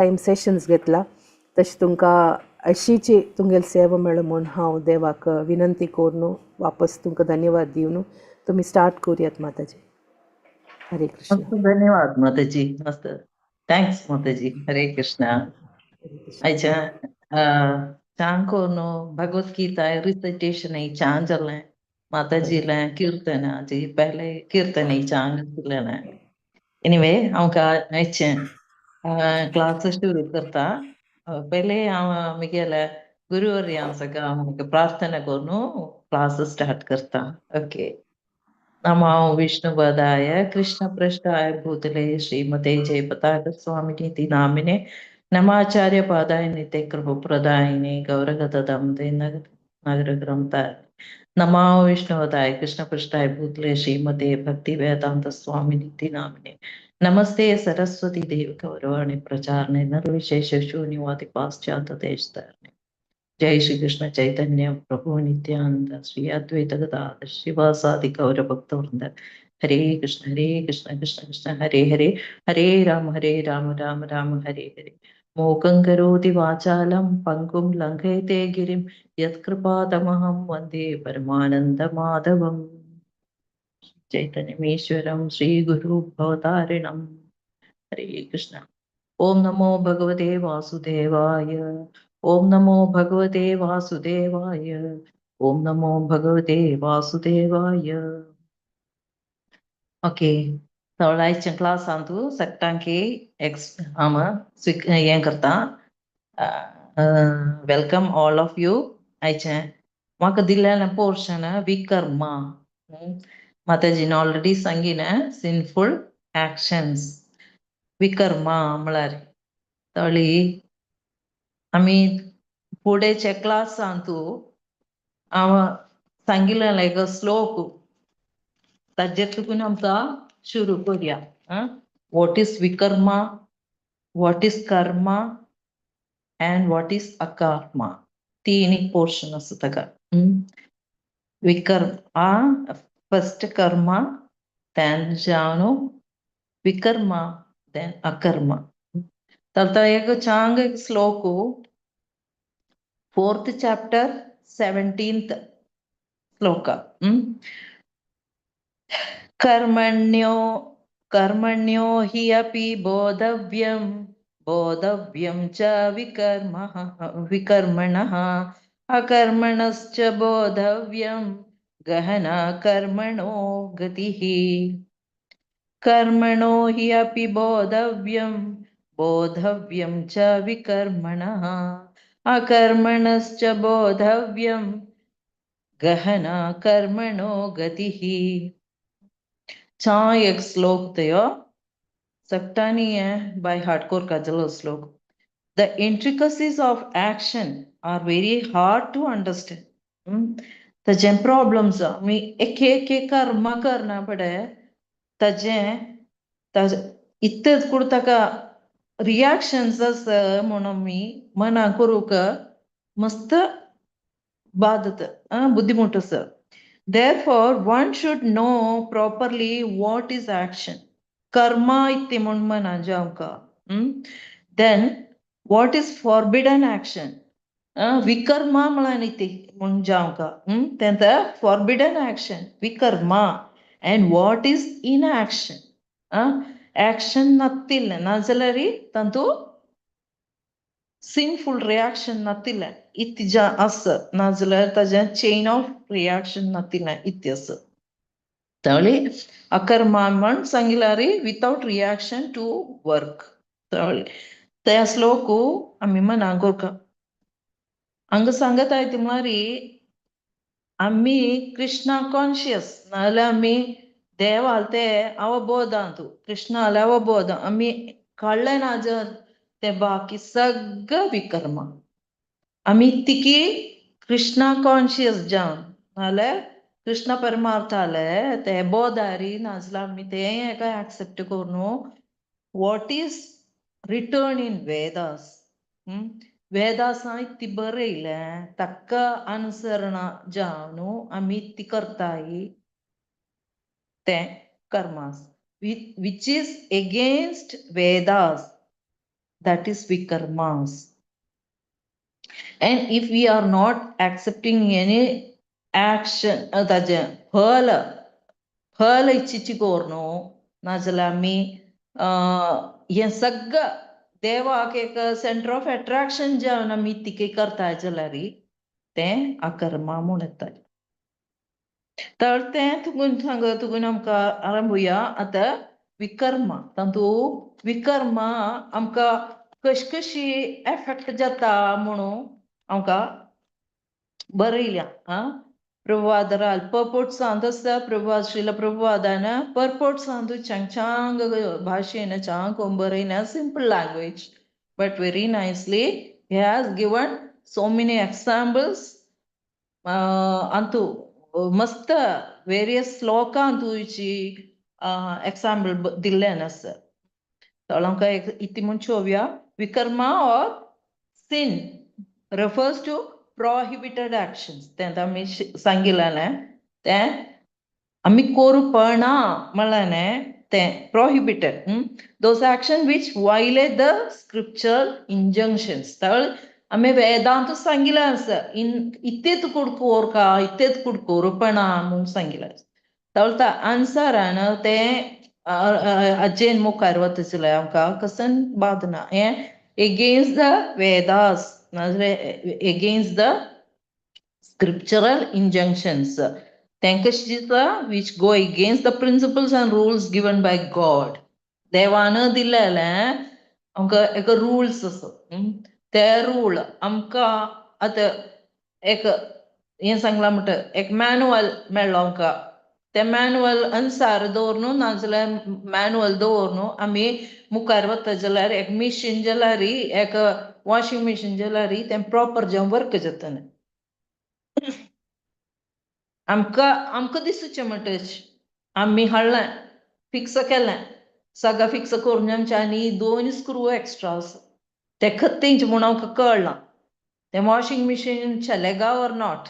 Time sessions घेतला तशें तुमकां अशीची तुमगेली सेवा मेळो म्हूण हांव देवाक विनंती करून वापस तुमकां धन्यवाद दिवन तुमी स्टार्ट करुयात माताजी. हरे कृष्ण. मस्त, धन्यवाद माताजी. मस्त, thanks Mataji. Hare Krishna. Hare Krishna. आयच्या चांग भगवत गीता रिसाइटेशन चांग चलना माताजी कीर्तन जी पहले कीर्तन चांग लेना. एनीवे, हांव आयचें क्लास शुरू करता. पहले हांव मिगेले गुरुवर्यां सगळं हांव प्रार्थना करून क्लास स्टार्ट करता. ओके. नमो विष्णुपदाय कृष्णपृष्ठाय भूतले श्रीमते जयपताक स्वामिनीति नामिने. नमाचार्य पादाय नित्य कृपप्रदायिने गौरगतदमते नगर ग्रंथ. नमो विष्णुपदाय कृष्णपृष्ठाय भूतले श्रीमते भक्ति वेदांत स्वामिनीति नामिने. नमस्ते सरस्वती देव गौरवाणी प्रचारणे निर्विशेष शून्यवादी पाश्चात्य देश. जय श्री कृष्ण चैतन्य प्रभु नित्यानंद श्री अद्वैत गदाधर श्रीवासादि गौर भक्त वृंद. हरे कृष्ण हरे कृष्ण कृष्ण कृष्ण हरे हरे, हरे राम हरे राम राम राम हरे हरे. मूकं करोति वाचालं पङ्गुं लङ्घयते गिरिं यत्कृपातमहं वन्दे परमानन्दमाधवम्. चैतन्यमीश्वरं श्रीगुरु भवतारिणं. हरे कृष्ण. ओम नमो भगवते वासुदेवाय. ओम नमो भगवते वासुदेवाय. ओम नमो भगवते वासुदेवाय. ओके, आयच्या क्लासांतू सगटांकी एक्स हांव हें करता. Welcome all of you. आयचें म्हाका दिल्लें पोर्शन विकर्मा. माताजीन ऑलरेडी सांगिलें, सिनफुल ऍक्शन्स विकर्मा म्हळ्यार. तळी आमी फुडेच्या क्लासांतू हांव सांगिल्लें एक श्लोक, ताजेर तुकून आमकां शुरू करुया. What is vikarma, what is karma and what is akarma, तीन पोर्शन आसा ताका. विकर्म आ फर्स्ट कर्मा, then जावन विकर्मा, then akarma. तर एक चांग एक श्लोक, फोर्थ चॅप्टर 17th श्लोक. कर्मण्यो कर्मण्यो हि अपि बोधव्यं बोधव्यं च विकर्मः विकर्मणः अकर्मणश्च बोधव्यं गहना कर्मणो गतिः. कर्मणो हि अपि बोधव्यं बोधव्यं च विकर्मणः अकर्मणश्च बोधव्यं गहना कर्मणो गतिः. चा एक श्लोक तयो सगटानी है बाय हार्डकोर का जलो श्लोक. The intricacies of action are very hard to understand. ताजे प्रॉब्लम्स आमी एक एक एक कर्म करना पडे, ताजें इतलें करून ताका रिॲक्शन्स आसा म्हूण आमी मना करूंक मस्त बादता, बुद्धिमूट आसा. Therefore, one should know properly what is action. Karma इति म्हूण मना जावंका. Then, what is forbidden action? Vikarma म्हळ्यार इति म्हूण जावंका. Then the forbidden action, vikarma. And what is inaction? Action नतिल्लें नाजाल्यार तातूंत सिनफुल रिॲक्शन नातिल्लें इति जा आसत, नाजाल्यार ताजें चेन ऑफ रिॲक्शन नातिल्लें इति आसत. तावळी अकर्मा म्हण सांगिल्यार विथआउट रिॲक्शन टू वर्क. तावळी त्या श्लोक आमी मना करका. हांगा सांगत आयती म्हळ्यार आमी कृष्णा कॉन्शियस नाजाल्यार आमी देवाल ते अवबोधांतू कृष्णाले अवबोध आमी काडले ना जर ते बाकी सगळं विकर्मा. आमी तिकी कृष्णा कॉन्शियस जावन नाजाल्यार कृष्ण परमार्थाले ते बोधारी नाजाल्यार आमी ते हेका एक्सेप्ट करून what is written in Vedas, वेदासां इतली बरयलें ताका अनुसरणा जावन न्हू आमी ती करताय तें karmas which is against Vedas. That is vikarmas. And if we are not accepting any action, ताजें फल फल इच्छिची कोर न्हू, नाजाल्यार आमी हें सगळं देवाक एक सेंटर ऑफ एट्रॅक्शन जावन आमी तिके करता जाल्यार तें अकर्मा म्हूण येता. तर तें तुगून सांग तुगून आमकां आरंभुया आतां विकर्मा. तातूंत विकर्मा आमकां कशी कशी एफेक्ट जाता म्हणून आमकां बरयल्या. आं, प्रभुपादराल पर्पोर्ट सांत आसता. प्रभुपाद, श्रील प्रभुपादान पर्पोर्ट सांत चांग चांग भाशेन चांग बरयल्या, simple language but very nicely he has given so many examples. Antu मस्त वेरियस श्लोकां तुची एक्साम्पल दिल्लें आसा. तर आमकां एक इति म्हूण चोवया. विकर्मा or sin refers to prohibited actions. तें आमी सांगिल्लें तें आमी कोरपणा म्हणलें तें prohibited, those action which violate the scripture injunctions. तर आमी वेदांत सांगिल्लें आसा, इन इत्तेत कुड कोरका, इत्तेत कुड कोरपणा म्हूण सांगिल्लें. तर त्या आन्सरान तें अज्जेन मुखार वता जाल्यार आमकां कसन बादना हें एगेन्स्ट the Vedas नाजाल्यार एगेन्स्ट the scriptural injunctions. तें कशें दिसता, which go against the principles and rules given by God. देवान दिल्लें आमकां एक रुल्स आसा, ते रूल आमकां आतां एक हें सांगलां म्हणटा, एक मॅनुअल मेळ्ळो आमकां, ते मॅनुअल अनुसार दवरनु नाजाल्यार मॅनुअल दवरनु आमी मुखार वता जाल्यार एक मिशीन जाल्यार, एक वॉशिंग मिशीन जाल्यार तें प्रॉपर जावन वर्क जातलें. आमकां आमकां दिसूचें म्हणटच आमी हाडलें, फिक्स केलें, सगळें फिक्स करून आमचें आनी दोन स्क्रू एक्स्ट्रा आसा, ते खत्तेंच म्हूण आमकां कळ्ळां तें वॉशिंग मिशीन चलेगा or not,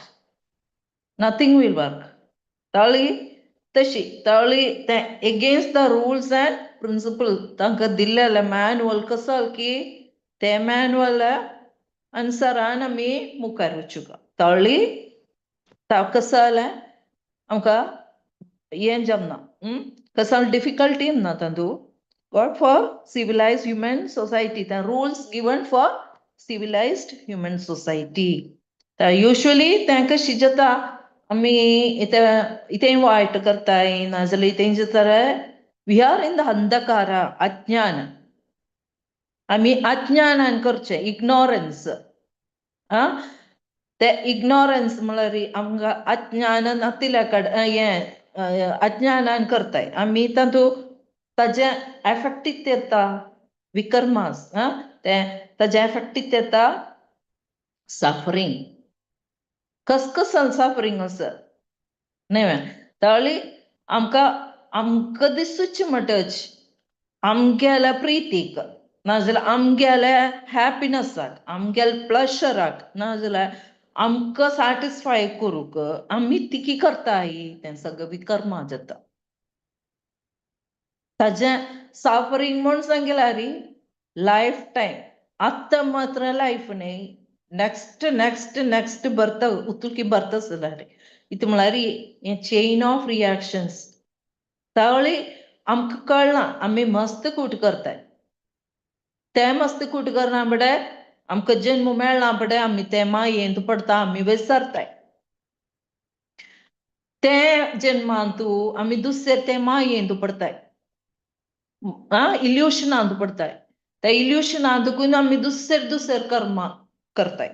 nothing will work. ताळी तशी ताळी तें against the rules and principle तांकां दिल्लें मॅन्युअल कसो की ते मॅन्युअल अनुसारान आमी मुखार वचूंक तळी कसं जालें आमकां हें जमना, कसं डिफिकल्टी ना तातूंत. God for civilized human society, the rules given for civilized human society. तर usually तांकां शिजता आमी इथे इथे वायट करताय नाजाल्यार इथे जाता. We are in the अंधकार, अज्ञान. आमी अज्ञानान करचें, इग्नोरन्स. आं, ते इग्नोरन्स म्हळ्यार आमकां अज्ञान नातिल्ल्या कडेन हें अज्ञानान करताय आमी, तातूंत ताजें एफेक्ट कितें येता? विकर्मास. आं, तें ताजें एफेक्ट कितें येता? सफरींग. कस सफरींग आसा न्हय? ताळी आमकां आमकां दिसूच म्हणटच आमगेल्या प्रितीक नाजाल्यार आमगेल्या हॅपिनसाक, आमगेल्या प्लशराक, नाजाल्यार आमकां सॅटिस्फाय करूंक आमी तिकी करताय, तें सगळें विकर्मा जाता. ताजें सफरींग म्हूण सांगल्यार लायफ टायम. आतां मात्र लायफ न्हय, नेक्स्ट नेक्स्ट नेक्स्ट बर्थ उतुकी बर्थ जाल्यार इतू म्हळ्यार हें चेन ऑफ रिएक्शन्स. तावळी आमकां कळना आमी मस्त कूट करताय, तें मस्त कूट करना बडे आमकां जन्म मेळना पडे आमी ते मायेंत पडटा, आमी विसरताय. ते जन्मांतू आमी दुसरे ते मायेंत पडताय, आं, इल्युशनांत पडताय. त्या इल्युशनांतकून आमी दुसरे दुसरे कर्मा करताय.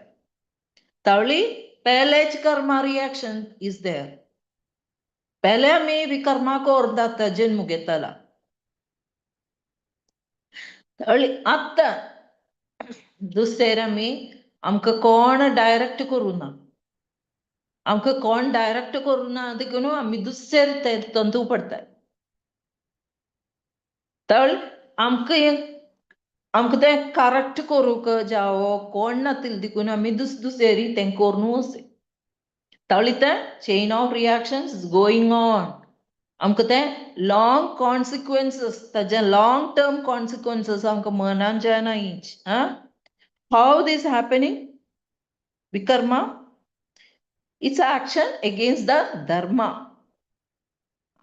तावळी पहलेच कर्मा रिएक्शन is there. पहले आमी विकर्मा कोरदात जन्म घेतला. तावळी आतां दुसरे आमी आमकां कोण डायरेक्ट करूं ना, आमकां कोण डायरेक्ट करूं ना देखून आमी दुसरे ते तंतू पडताय. तावळी आमकां हें आमकां तें करेक्ट करूंक जावो कोण नातिल्लें देखून आमी दुसरी तें करून वचय. तावळी तें chain of reactions is going on. आमकां तें लॉंग कॉन्सिक्वन्सीस, ताजे लॉंग टर्म कॉन्सिक्वन्सीस आमकां मनान जायना each. How this happening? Vikarma, it's action against the dharma.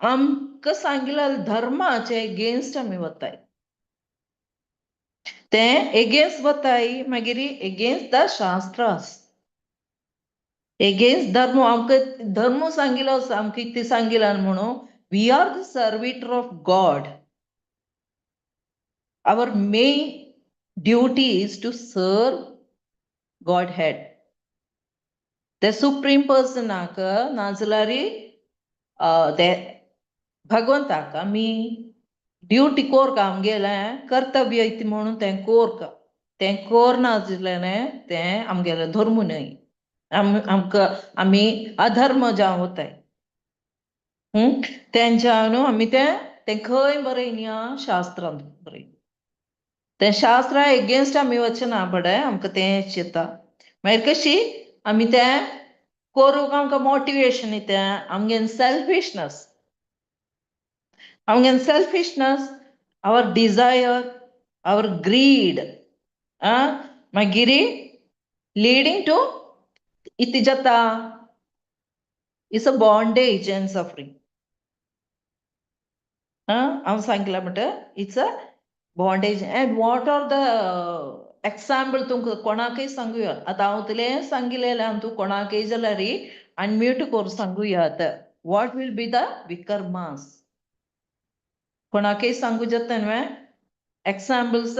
आमकां सांगिल्ल्या धर्माचे एगेन्स्ट आमी वताय, तें एगेन्स्ट वताय, मागीर एगेन्स्ट the शास्त्रास, एगेन्स्ट धर्म. आमकां धर्म सांगिल्लो आसा, आमकां कितें सांगिलां म्हणून we are the servitor of God. Our main duty is to serve Godhead. The supreme पर्सनाक नाजाल्यार ते भगवंताक आमी ड्युटी कोरका, आमगेलें कर्तव्य इति म्हणून तें कोरका. तें कोरना जाल्यार तें आमगेलें धर्म न्हय, आमकां आमी अधर्म जावन वताय. तेंच्या न्हू आमी तें तें खंय बरयनी आहा, शास्त्रांत बरय. तें शास्त्रा एगेन्स्ट आमी वचना बडे, आमकां तें येता. मागीर कशी आमी तें करूंक आमकां मोटिवेशन येता, आमगे सेल्फिशनस, आमगे selfishness, our desire, our greed, मागीर लिडींग टू इति जाता, it's a bondage and suffering. हांव सांगलां म्हणटा it's a bondage. And what are the example तुमकां कोणाकय सांगुया. आतां हांव तुलें सांगिल्लें तूं कोणाकय जाल्यार अनम्यूट करून सांगुया. आतां what will be the विकर्मास कोणाकय सांगू जाता न्हय examples?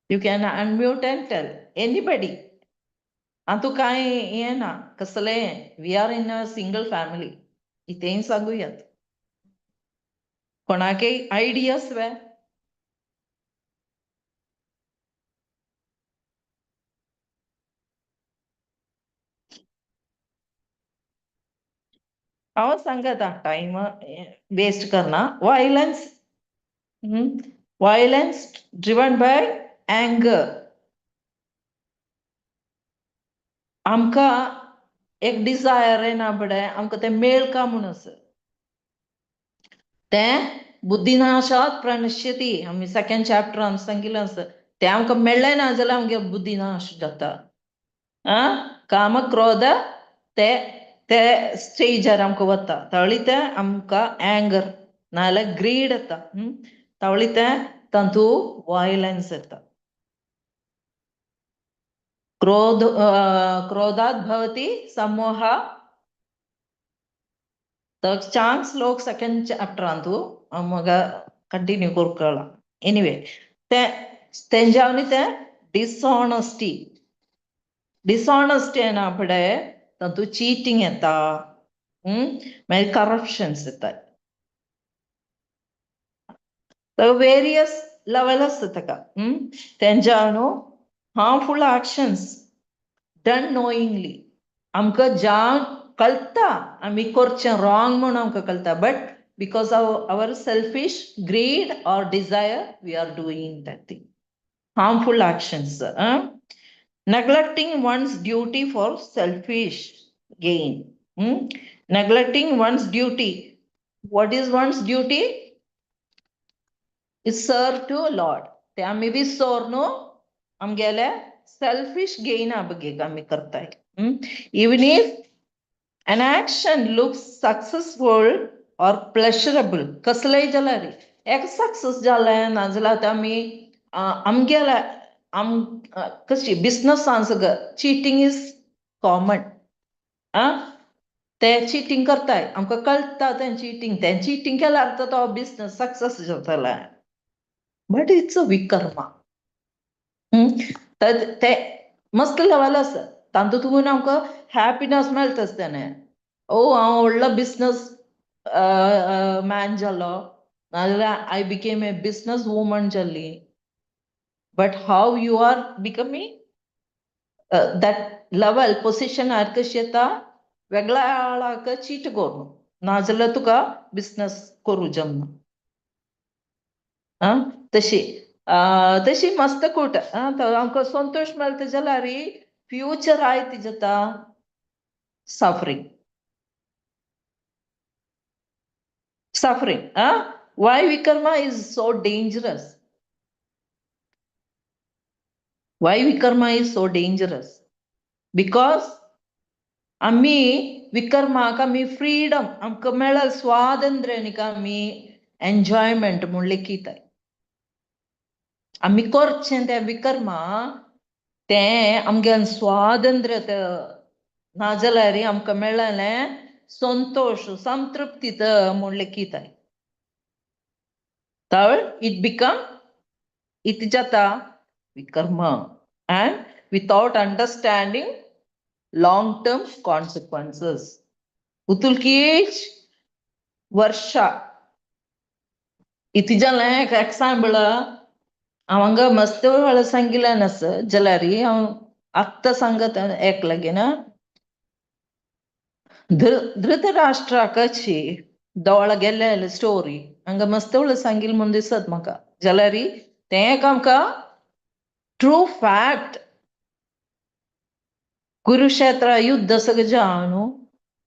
You can unmute and tell anybody. आतां कांय हें ना कसलें, we are in a single family, इतेंय सांगुयात. कोणाकय आयडियास वे? हांव सांगता टायम वेस्ट करना. Violence, violence driven by anger. आमकां एक डिजायर येना बडे, आमकां तें मेळका म्हूण आसा, तें बुद्धिनाशात प्रणश्यती, आमी सेकंड चॅप्टरान सांगिल्लें आसा. तें आमकां मेळ्ळें ना जाल्यार आमगे बुद्धिनाश जाता. काम क्रोध ते ते स्टेजार आमकां वता, तवळी तें आमकां एंगर नाजाल्यार ग्रीड येता, तवळी तें तातूं वॉयलन्स येता. क्रोध, क्रोधात भवति समोह. तर चांग श्लोक सेकंड चॅप्टरांतू मग कंटिन्यू करकला. एनिवे ते तेंच्यानी ते डिसऑनस्टी, डिसऑनस्टी येना फुडें तातूंत चिटींग येता, मागीर करप्शन्स येता, वेरियस लेवल आसता ताका. तेंच्या न्हू हार्मफुल एक्शन्स डन नोईंगली, आमकां ज्या कळटा आमी करचें रॉंग म्हूण आमकां कळटा, but because of our selfish greed or desire we are doing that thing. Harmful actions, neglecting one's duty for selfish gain. Neglecting one's duty. What is one's duty? Is serve to Lord. ते आमी विसर न्हू आमगेले selfish गेना बगेक आमी करताय. Even if an action looks successful or pleasurable, कसलेय जाल्यार एक सक्सेस जालें नाजाल्यार आतां आमी आमगेले आम कशी बिजनसान सगळं चिटींग is common. ते चिटींग करताय, आमकां कळटा तें चिटींग, तें चिटींग केल्यार आतां तो बिजनस सक्सेस जातलो, बट it's a विकर्मा. ते मस्त लेवल आसा, तातूंत आमकां हॅपिनस मेळटा आसतना, ओ हांव व्हडलो बिजनस मॅन जालो, नाजाल्यार I became a business woman जाली. But how you are becoming that level position कशी येता, वेगळ्या आळाक चीट करून नाजाल्यार तुका बिजनस करूं जमना. तशी तशी मस्त कूट आमकां संतोश मेळटा जाल्यार फ्युचर आयती जाता. Suffering. Suffering. Why vikarma is so dangerous? Why vikarma is so dangerous? Because आमी विकर्माक आमी फ्रीडम आमकां मेळ्ळा स्वातंत्र्य न्ही आमी एन्जॉयमेंट म्हूण लेखिताय. आमी करचें तें विकर्मा तें आमगे स्वातंत्र्य नाजाल्यार आमकां मेळ्ळें संतोश संतृप्ती म्हूण लेखिताय. Third, it become it जाता vikarma and without understanding long term consequences. उतुलकीच वर्षा इति जालें एक एग्जाम्पल. हांव हांगा मस्त वेळ सांगिल्लें नास जाल्यार हांव आत्तां सांगत एक लागीं ना. धृतराष्ट्राकची दोळ गेल्ले स्टोरी हांगा मस्त वेळ सांगिल्लें म्हूण दिसत म्हाका जाल्यार तें एक आमकां ट्रू फॅक्ट. कुरुक्षेत्र युद्ध सगळें जावन न्हू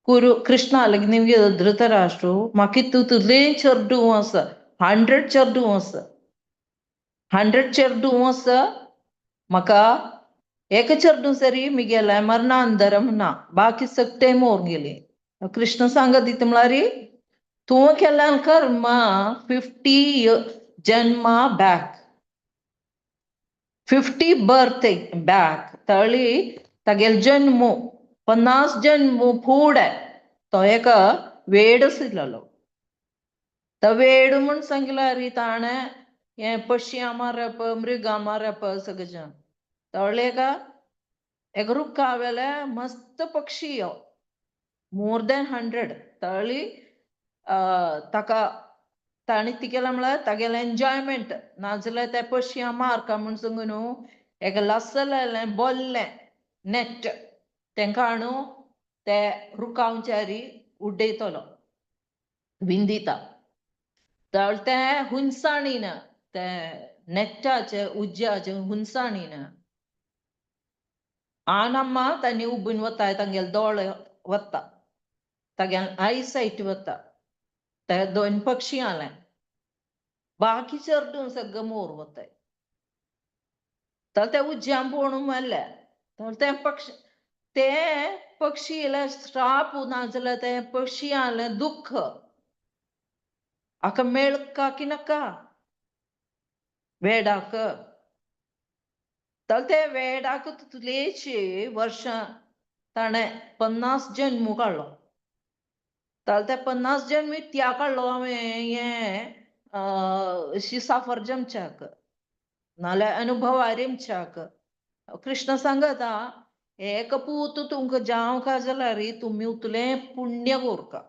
कुरु कृष्णा लागीं धृतराष्ट्र म्हाका तूं तुजें चेडूं आसा 100 चेडूं आसा 100 चेडूं आसा म्हाका एक चेडूं सरी मिगेलें मरणांतरम ना बाकी सगळे मोर गेली. कृष्ण सांगत दिता म्हळ्यार तूं केल्लें कर्म 50 जन्मा बॅक 50 बर्थ बॅक तळी तागेलो जन्म 50 जन्म फुडें तो एक वेड आशिल्लो. तो वेड म्हूण सांगल्यार ताणें हें पशयां मारप मृगां मारप सगळें तळ्ळे एका एक रुखा वेले मस्त पक्षी यो मोर दॅन 100 तळी ताका ताणें कितें केलां म्हळ्यार तागेलें एन्जॉयमेंट नाजाल्यार ते पशयां मारका म्हूण सांगू न्हू एक लासलेलें बोल्लें नेट तेंकां हाडून ते रुखांचेर उडयतलो विंदिता. तर ते हुनसाणीन ते नेटाचे उज्याचे हुनसाणीन आनम्मा तांणी उबून वता तांगेले दोळे वता तागेले आयसायट वता ते दोन पक्षी आले बाकी चेडूं सगळें मोर वताय. तर ते उज्यान पळोवन मेल्ले. तर ते पक्षी ते पक्षीले श्राप नाजाल्यार ते पक्षयांलें दुख्ख हाका मेळका की नाका वेडाक. तर ते वेडाक तुलेची वर्षां ताणें 50 जन्म काडलो. तर ते 50 जन्म त्या काडलो हांवें हें साफर जमच्याक नाल्यार अनुभव आरेमच्याक. कृष्ण सांगता एक पूत तुमकां जावंक जाल्यार तुमी उतलें पुण्य कोरका.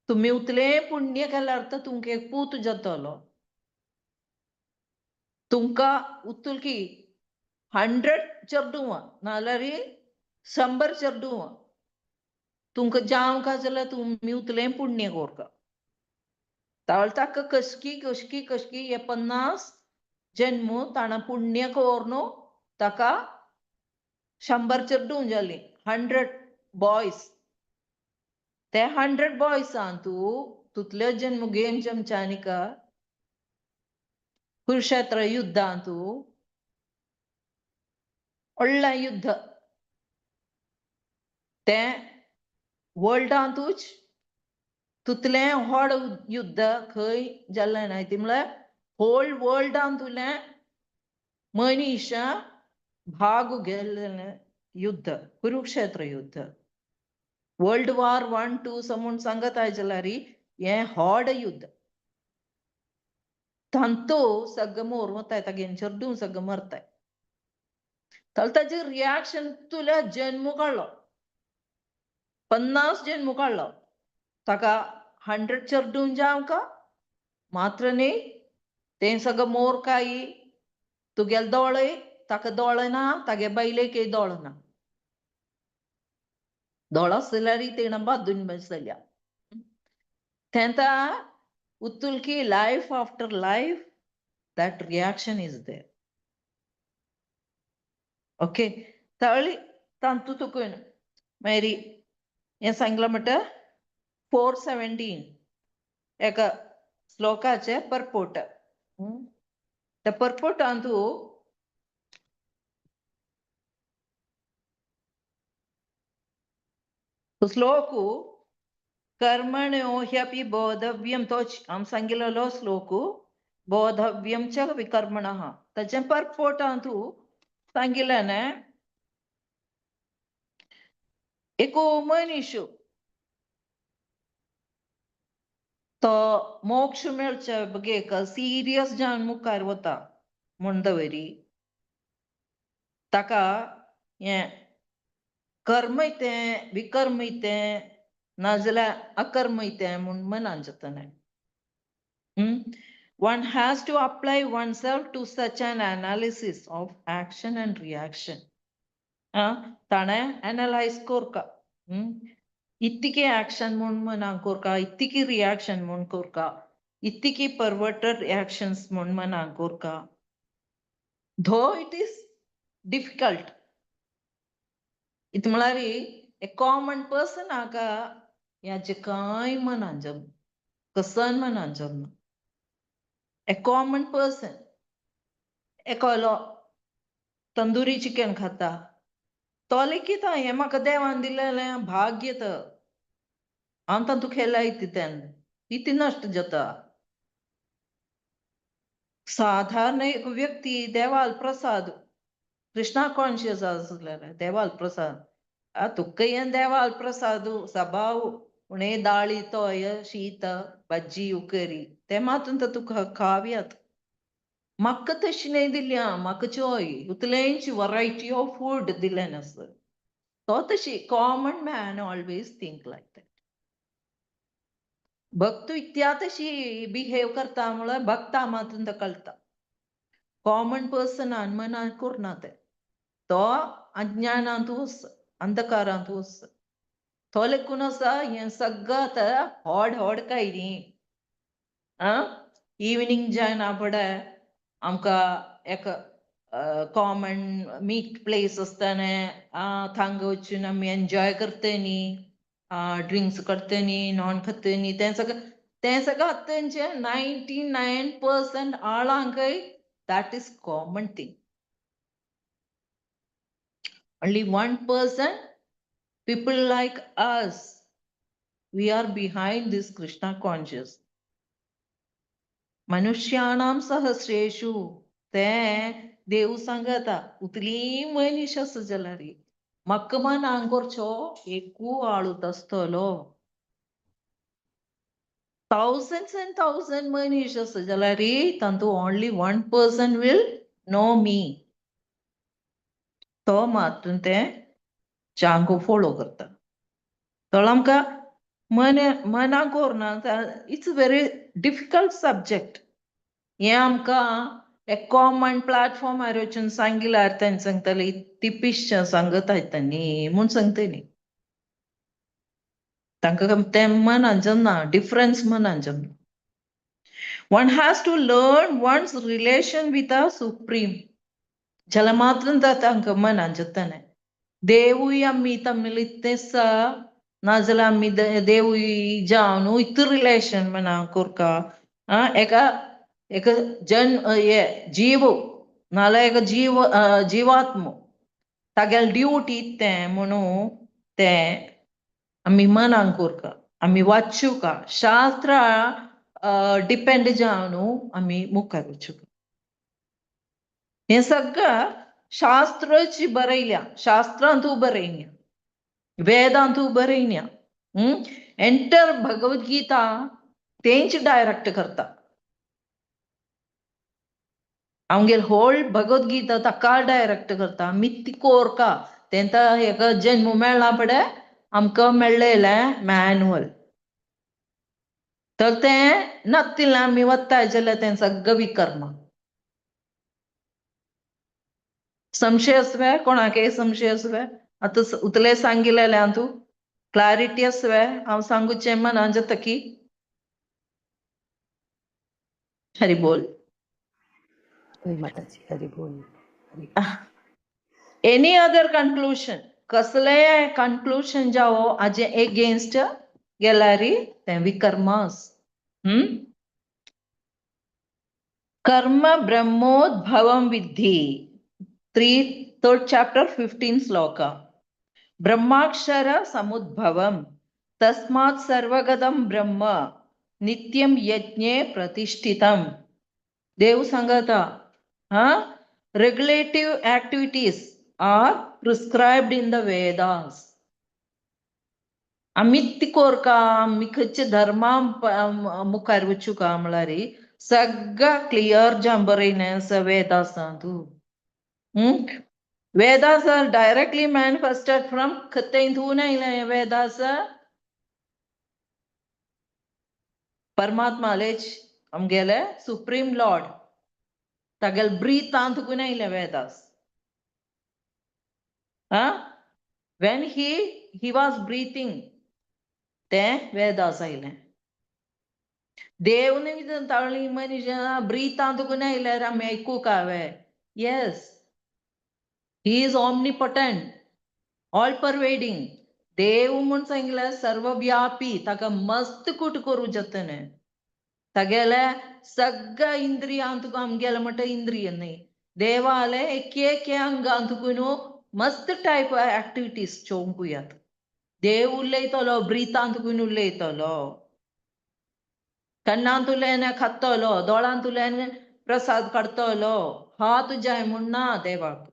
तुमी उतलें पुण्य केल्यार तर तुमकां एक पूत जातलो. तुमकां उतुलकी 100 चेडूं नाल्यार 100 चेडूं तुमकां जावंक जाल्यार तुमी उतलें पुण्य कोरका. ताळ ताका कसकी कसकी कसकी हे 50 जन्म ताणें पुण्य कोरून ताका 100 चेडूं जालीं 100 बॉयज. ते 100 बॉयजान तूं तुतले जन्म घेवन जमच्यानिका कुरुक्षेत्र युद्धान तूं व्हडलें युद्ध तें वर्ल्डांतूच तुतलें व्हड युद्ध खंय जालें ना ती म्हळ्यार होल वर्ल्डांतुलें मनीश भाग घेल्लें युद्ध कुरुक्षेत्र युद्ध. वर्ल्ड वॉर 1 2 म्हूण सांगत जाल्यार हें व्हड युद्ध. तांतो सगळें मोर वताय तागेलें चेडूं सगळें मरताय. तर ताजें रिएक्शन तुल्या जन्म काडलो 50 जन्म काडलो ताका 100 चेडूं जावंक मात्र न्ही तें सगळें मोर काई तुगेले दोळे ताका दोळे ना तागे बायलेकय दोळे ना. दोळो आसल्यार तेणें बांदून बसल्या. तेंता उतुलकी life after life that reaction is there. Okay तळी तांतू तुकून मागीर हें सांगलां म्हणटा 417 एका श्लोकाचें परपोट. त्या परपोटांतू श्लोकु कर्मण्यो ह्यपि बोधव्यम, तो हांव सांगिल्लो श्लोकु बोधव्यम च विकर्मणः, ताचें परपोटांतू सांगिल्लें एको मनीश तो मोक्ष मेळचे बगेक सिरियस जावन मुखार वता म्हण दवरी ताका हें कर्म तें विकर्म तें नाजाल्यार अकर्म तें म्हूण मनान जातलें. One has to apply oneself to such an analysis of action and reaction. ताणें एनालायज करका, इतकी ऍक्शन म्हूण मनाक करका, इतकी रिॲक्शन म्हूण करका, इतकी परवर्टेड रिॲक्शन्स म्हूण मनाक करका. धो it is difficult, it म्हळ्यार ए कॉमन पर्सन हाका ह्याचें कांय मनान जमना, कसन मनान जमना. ए कॉमन पर्सन एकलो तंदुरी चिकन खाता तो लेगीत हें म्हाका देवान दिलेलें भाग्य, तर हांव तातूंत खेळ्ळा इतल्यान इतलें नश्ट जाता. साधारण एक व्यक्ती देवाल प्रसाद कृष्णा कॉन्शियस आसलेले देवाल प्रसाद, तुका हें देवाल प्रसाद सबाव उणे दाळी तोय शीत भज्जी उकरी ते मातून तर तुका खावयात. म्हाका तशी न्हय दिल्या, म्हाका चोय उतलेंच वरायटी ऑफ फूड दिलें नासत. तो तशी common man always think like that. भक्त इत्या तशी बिहेव करता म्हळ्यार भक्ता मातून कळटा. कॉमन पर्सनान मनान करना तें, तो अज्ञानांत वस अंधकारांत वस, तो लेखून आसा हें सगळं आतां होड होड काय न्ही. आं इवनींग जायना फुडें आमकां एक कॉमन मीट प्लेस आसताने थांगा वचून आमी एन्जॉय करता न्ही, ड्रिंक्स करता न्ही, नॉन खाता न्ही, तें सगळें तें सगळें आतां तेंचें 99% आळांकय that is common thing. Only 1% people like us, we are behind this Krishna conscious. मनुष्याणाम सहस्रेषु ते देव सांगता उतली मनीस आसा जाल्यार म्हाका मनांक करचो एकू आळूत आसतलो. थावजंड्स एंड थावजंड मनीस आसा जाल्यार तातूंत only 1% will know me. तो मातून तें चांगो फोलो करता. तो आमकां मन मनाक व्हरना, it's very difficult subject. हें आमकां एक कॉमन प्लॅटफॉर्मार वचून सांगिल्यार तें सांगतले ती पिश्य सांगत न्ही म्हूण सांगतली. तांकां तें मनान जमना, डिफरन्स मनान जमना. One has to learn one's relation with a supreme. जाल्यार मात्र तांकां मनान जातलें. देवूय आमी तमिळ इतलें नाजाल्यार आमी देवूय जावन इतलें रिलेशन म्हणा करका. एका एक जन हे जीव नाजाल्यार एक जीव जिवात्म तागेली ड्युटी तें म्हणून तें आमी मनान करका, आमी वाचुका शास्त्रा डिपेंड जावन आमी मुखार वचुका. हें सगळें शास्त्राची बरयल्या, शास्त्रांतू बरयल्या, वेदांतू बरयल्या. एंटर भगवद्गीता तेंच डायरेक्ट करता. आमगेर होल भगवद्गीता ताका डायरेक्ट करता. मित्ती कोरका तेंता हेका जन्म मेळ्ळा पडे आमकां मेळ्ळेलें मॅन्युअल, तर तें नातिल्लें आमी वताय जाल्यार तें सगळें विकर्म. संशय आसवे कोणाकय संशय आसवे आतां उतले सांगिल्लें हांव तूं क्लॅरिटी आसवे हांव सांगूचें मनान जाता की. हरी बोल. हरी माताजी, हरी बोल. हरी. Any other conclusion? कसलेय कन्क्लुजन जावो हाजे एगेन्स्ट गेल्यार तें विकर्मास. कर्म ब्रह्मोद्भवं विद्धि, 3rd chapter 15 shloka. ब्रह्माक्षर समुद्भवं तस्मात् सर्वगतं ब्रह्म नित्यं यज्ञे प्रतिष्ठितं. देव सांगता हा, regulative activities are prescribed in the Vedas. आमी ती कोरका, आमी खंयच्या धर्मा मुखार वचूका म्हळ्यार सगळं क्लियर जावन बरयलें वेदासांतू. Vedas are directly manifested from खंयतून आयले वेदास? परमात्मालेच आमगेले सुप्रीम लॉर्ड तागेले ब्रीतांतून आयले Vedas. When he was breathing ते वेदास आयले. देव न्ही ताळी मनीस ब्रीतांतून आयल्यार आमी आयकूंक हांवें. Yes, he is omnipotent, all pervading. देव म्हूण सांगल्यार सर्वव्यापी, ताका मस्त कूट करूं जातलें. तागेले सगळ्या इंद्रियांतूक आमगेले म्हणटा इंद्रिय न्ही, देवाले एक एक अंगांतूक मस्त टायप एक्टिविटीज चोवंकूयात. देव उलयतलो, ब्रितांतून उलयतलो, कण्णांतुल्यान खातलो, दोळांतुल्यान प्रसाद काडतलो, हात जाय म्हूण ना देवाक.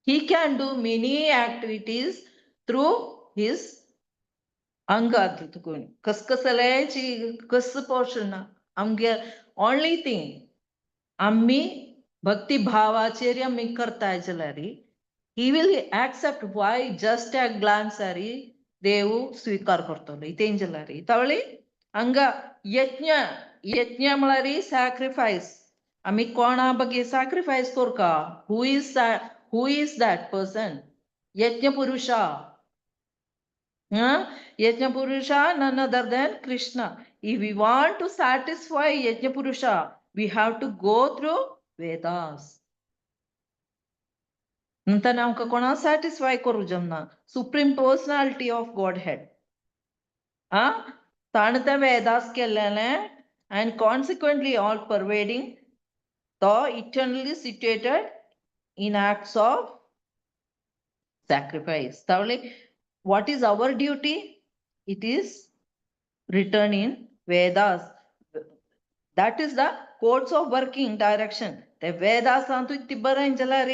He can do many activities through his अंगांतून. कसकसल्याची कस पोर्शन आमगे ओनली थिंग आमी भक्ती भावाचेर आमी करताय जाल्यार he will accept. Why just a glance आरी देव स्वीकार करतलो इतें जाल्यार. तवळी हांगा यज्ञ, यज्ञ म्हळ्यार सॅक्रिफायस. आमी कोणा बगे सॅक्रिफायस करका? Who is that person? यज्ञ पुरुषा. यज्ञ पुरुषा none other than Krishna. If we want to satisfy Yajna Purusha, we have to go through Vedas. नंतर आमकां कोणा सॅटिस्फाय करूं जमना. Supreme personality of Godhead आ ताणें ते वेदास केल्लेलें and consequently all pervading, तो eternally situated in acts of sacrifice. तावले what is our duty? It is written in Vedas. That is the codes of working direction. ते वेदासांतूय ती बरयन जाल्यार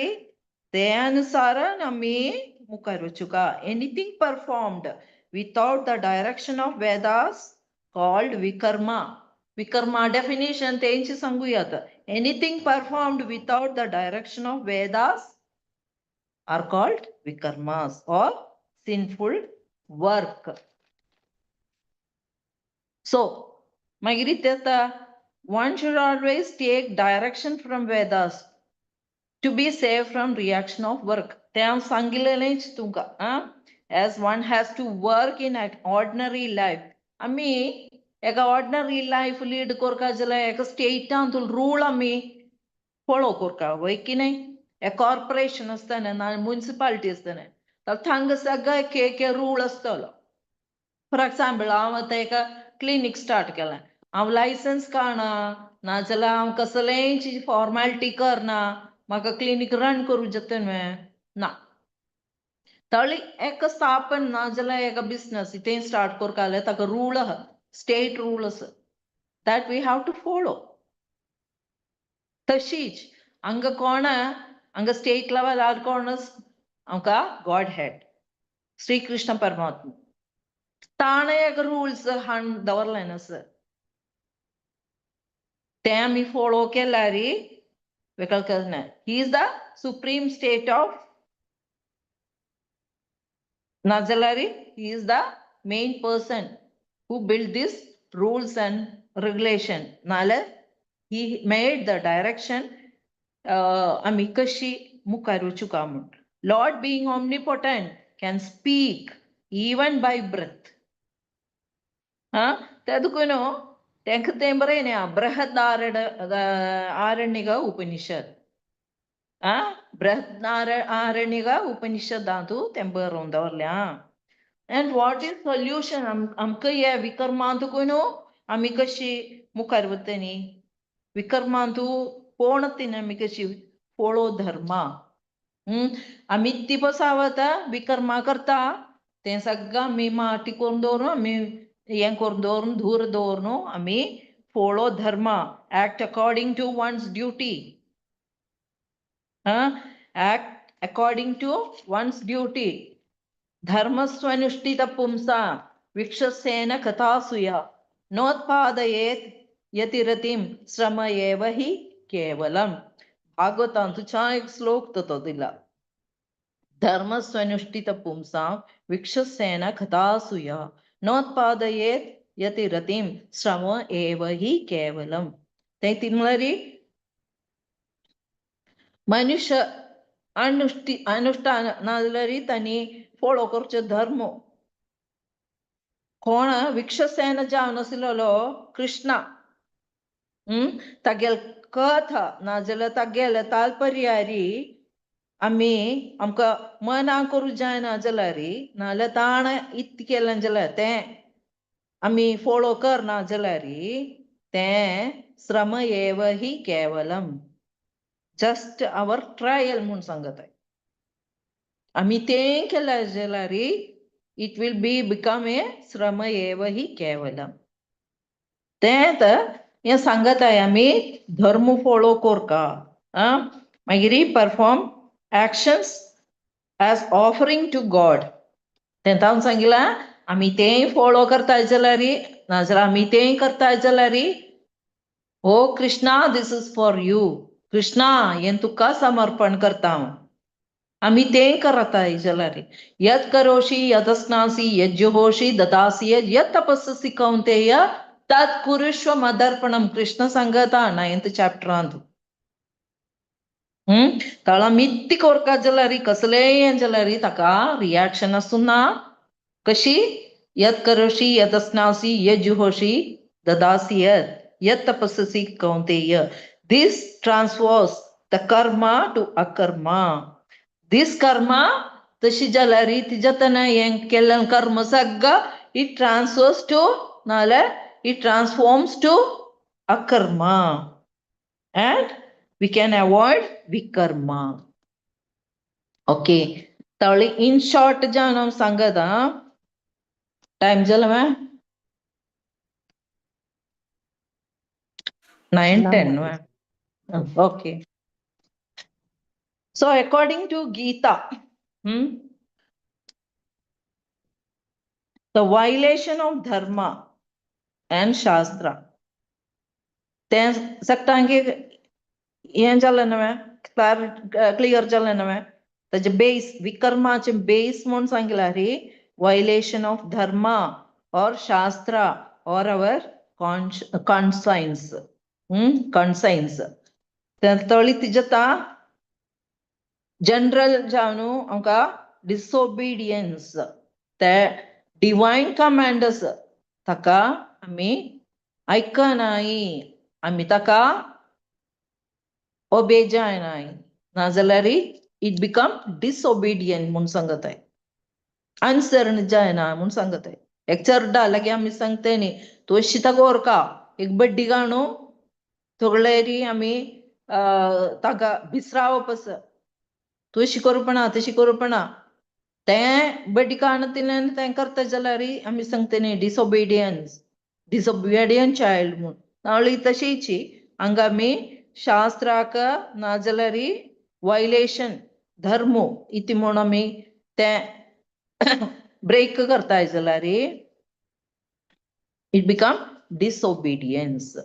ते अनुसारान आमी मुखार वचुका. Anything performed without the direction of Vedas called vikarma. Vikarma definition तेंची सांगूयात. Anything performed without the direction of Vedas are called vikarmas or sinful work. So, मागीर येता, one should always take direction from Vedas to be safe from reaction of work. ते हांव सांगिल्लेंच तुमकां. आं, as one has to work in an ordinary life. आमी एका ordinary life lead करपा जाल्यार एका स्टेटान रूल आमी फॉलो करता वय की न्ही? एक कॉर्पोरेशन आसतना ना मुन्सिपालिटी आसतना तर थांगा सगळे एक एक रूल आसतलो. फॉर एग्जाम्पल, हांव आतां एका क्लिनीक स्टार्ट केलें, हांव लायसन्स काडना, नाजाल्यार हांव कसलेंय फॉर्मेलिटी करना, म्हाका क्लिनीक रन करूं जाता न्हय? ना. तळी एक स्थापन नाजाल्यार एका बिजनस तें स्टार्ट करपा जाल्यार ताका रूल आहा, स्टेट रूल आसा, that we have to follow. तशीच हांगा कोण, हांगा स्टेट लेवलार कोण आमकां गॉड हेड श्रीकृष्ण परमात्मा, ताणें एक रुल्स हाडून दवरलें आसा, ते आमी फॉलो केल्यार वेगळं. He is the supreme state of, नाजाल्यार he is the main person who built this rules and regulation. नाल्यार he made the direction आमी कशी मुखार वचुका म्हूण. Lord being omnipotent can speak even by breath. हा, ते देखून तेंका तें बरयलें बृहदारण्यक उपनिषद. आ बृहदारण्यक उपनिषदांतु तें बरोवन दवरल्या. And what is solution? आमकां हे विकर्मांतूकूय आमी कशी मुखार वतनी विकर्मांतू पोणतीन आमी कशी फोलो धर्मा. आमी ती बसावता विकर्मा करता तें सगळं आमी माटी करून दवरून आमी हें करून दवरून धूर दवरून आमी follow dharma, act according to one's duty. Act according to one's duty. धर्मस्वनुष्ठित पुंसा विक्षसेन कथासुया नोत्पादयेत यतिरतिं श्रम एव हि केवलम. भागवतांतु छान एक श्लोक तो दिला. धर्मस्वनुष्ठित पुंसा विक्षसेन कथासुया नोत्पादयेत यतिरतिं श्रम एव हि केवलम. ते तिमलरी मनुष्य अनुष्ठान नाजाल्यार तांणी फॉलो करचो धर्म. कोण विक्षसेन जावन आसलेलो कृष्णा तागेल कथा नाजाल्यार तागेले तात्पर्यारी आमी आमकां मनां करूं जायना जाल्यार नाजाल्यार ताणें इत केलें जाल्यार तें आमी फॉलो करना जाल्यार तें श्रम एव हि केवलम, जस्ट our trial म्हूण सांगत. आमी तें केलें जाल्यार it will be become a श्रम एव हि केवलम. तें हें सांगत आमी धर्म फॉलो कोरका. मागीर perform actions as offering to God. तें हांव सांगिलां आमी तेंय फॉलो करताय जाल्यार नाजाल्यार आमी तेंय करताय जाल्यार oh Krishna this is for you, Krishna हें तुका समर्पण करता हांव. आमी तें करताय जाल्यार यत् करोषि यदस्नासि यज्जुहोषि ददासि यत् यत् तपस्सि कौन्तेय तत् कुरुष्व मदर्पणम. कृष्ण सांगता 9th चॅप्टरांत. तळा मित्ती कोरका जाल्यार कसलेय हें जाल्यार ताका रिएक्शन आसूं ना. कशी यत् करोषि यदस्नासि यज्जुहोषि ददासि यत् यत् तपस्सि कौन्तेय. This transfers the karma to akarma. This karma तशी जाल्यार तिज्या हें केल्लें कर्म सगळं it transfers to नाजाल्यार it transforms to akarma and we can avoid vikarma. Okay, तळी इन शॉर्ट जावन हांव सांगत. टायम जालो मॅ 9:10. Okay. So according to Gita, the violation of dharma and shastra तें सगळ्यांक हें जालें न्हय, क्लियर जालें न्हय. ताजें बेस विकर्माचें बेस म्हूण सांगलां रे violation of dharma or shastra or our conscience. Conscience. तळी तिजता जनरल जावन आमकां डिसओबिडियन्स ते डिवायन कमांडस ताका आमी आयकनाय, आमी ताका ओबे जायनाय, नाजाल्यार it become disobedient म्हूण सांगताय, अनुसरण जायना म्हूण सांगताय. एक चरडा लागी आमी सांगताय न्ही तशी ताका व्हरका एक बड्डी घालून सगळेरी आमी ताका भिसरावप आसा, तशी करपना तशी करपना. तें बड्डी काडून तितल्यान तें करता जाल्यार आमी सांगता न्ही डिसओबिडियन्स, डिसओबिडियंट चायल्ड म्हूण. नावली तशीच हांगा आमी शास्त्राक नाजाल्यार वायलेशन धर्म इति म्हूण आमी तें ब्रेक करताय जाल्यार it become disobedience.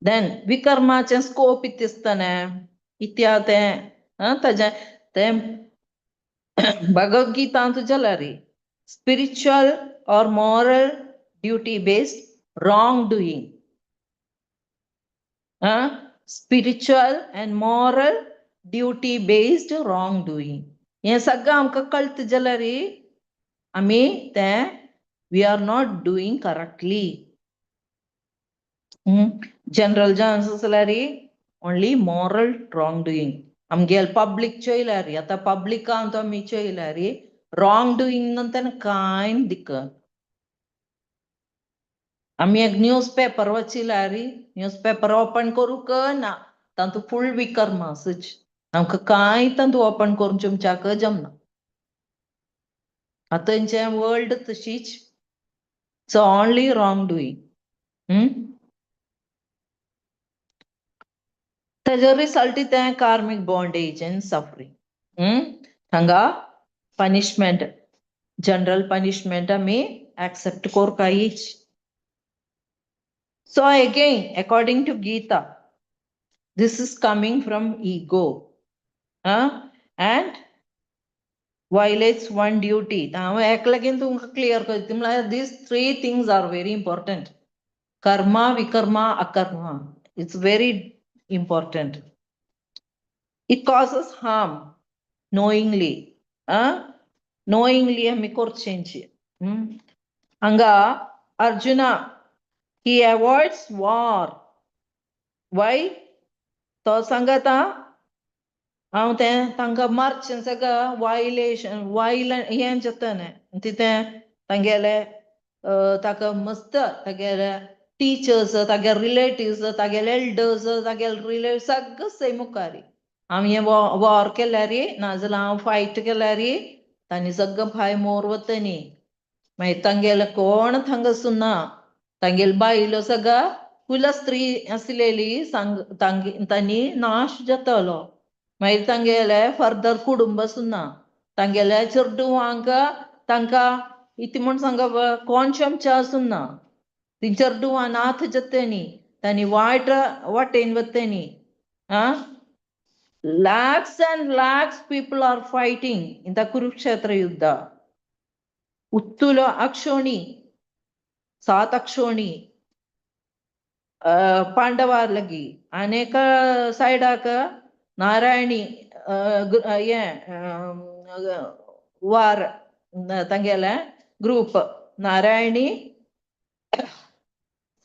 Then विकर्माचें स्कोप इतलें आसतना इत्या तें ताजें तें भगवद्गीतांत जाल्यार spiritual or moral duty based wrong doing, spiritual and moral duty based wrong doing हें सगळें आमकां कळटा जाल्यार आमी तें we are not doing correctly. General जावन जाल्यार only moral wrong doing. आमगेले पब्लीक चोयल्यार आतां पब्लिकान तो आमी चोयल्यार रॉंग डुईंग नंतर कांय दिक्क. आमी एक न्यूज पेपर वाचिल्यार न्यूज पेपर ओपन करूंक ना, तातूंत फूल विकर्म आसच. आमकां कांय तातूंत ओपन करून तुमच्याक जमना. आतांचें वर्ल्ड तशीच. It's only wrong doing. ताजो रिजल्ट तें कार्मिक बॉन्डेज एंड सफरींग. हांगा पनिशमेंट, जनरल पनिशमेंट आमी accept करकायच. So again, according to Gita, this is coming from ego, and violates one duty. हांव एक लागीं तुमकां क्लियर करता म्हळ्यार these three things are very important. Karma, vikarma, akarma. It's very important. It causes harm knowingly. Knowingly आमी करचेंची. हांगा अर्जुना, he avoids war. Why? तो सांगता हांव तें तांकां मारचें सगळं वायलेशन वायलं हें जाता न्ही तितें तांगेले ताका मस्त तागेले टिचर्स, तागेले रिलेटिव्स, तागेले एल्डर्स, तागेले रिलेटिव्ह सगळें सेम मुखार. हांव हें वॉर केल्यार नाजाल्यार हांव फायट केल्यार तांणी सगळें भाय मोर वतनी. मागीर तांगेले कोण थांगा सुना, तांगेले बायलो सगळं कुल स्त्री आसलेली सांग तांगे तांणी नाश जातलो. मागीर तांगेले फर्दर कुटुंब सुना, तांगेले चेडवांक तांकां इतलें म्हूण सांग कोण चमचा आसुना, ती चेडवां नाथ जातनी, तांणी वायट वाटेन वतनी. Lakhs and lakhs people are fighting in the Kurukshetra Yuddha. Uttula Akshoni, 7 Akshoni पांडवार लगी. अनेक सायडाक नारायणी हें वार तांगेले ग्रूप, नारायणी